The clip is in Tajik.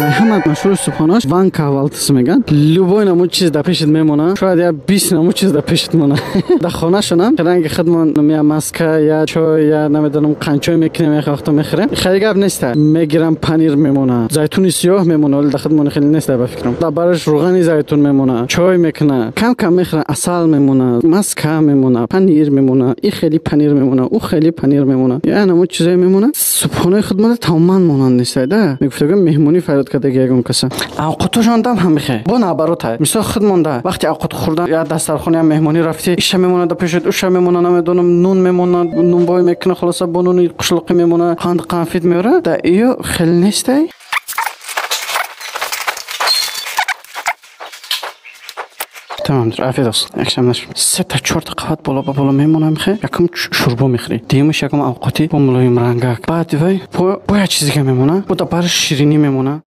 Ҳама машҳури субҳонаш Ван kahvaltısı меган. Любой намуд чиз дар пешит мемона, шояд я 20 намуд чиз дар пешит мона. Дар хонашонам ранги худмон я маска, я чой, я намедонам, қанчой мекунем, як вақто мехӯрем. Хеле гап неста. Мегирам, панир мемона, зайтуни сиёҳ мемона, вале дар худмон хеле неста, ба фикрам. Дар бараш руғани зайтун мемона, чой мекуна, кам кам мехӯра, асал мемона, маска мемона, панир мемона, и хеле панир мемона, ӯ хеле панир мемона, я намуд чизое мемона. Субҳонаи худмон тамоман монанд неста, да. Мегуфтагам, меҳмонӣ фарёд кардаги ягон каса. Авқотошон дам ҳам мехе. Бо наоборот, мисол, худ монда вақти авқот хӯрдан я дастархон, я меҳмонӣ рафтӣ, иша мемона да пешот, уша мемона, намедонам, нун мемона, нунбой мекуна, хулоса, бо нуни қушлоқӣ мемона, қанд, қанфит меора. Да иё хеле нестай. Tamamdır, afiyet olsun. İyi akşamlar. Сета, чорта қабат боло ба боло мемона мехе. Якум шӯрбо мехӯрӣ. Дуюмаш якум авқоти бо мулоим рангак. Баъд вай бо як чиз дига мемона. Бо дар бараш ширинӣ мемона.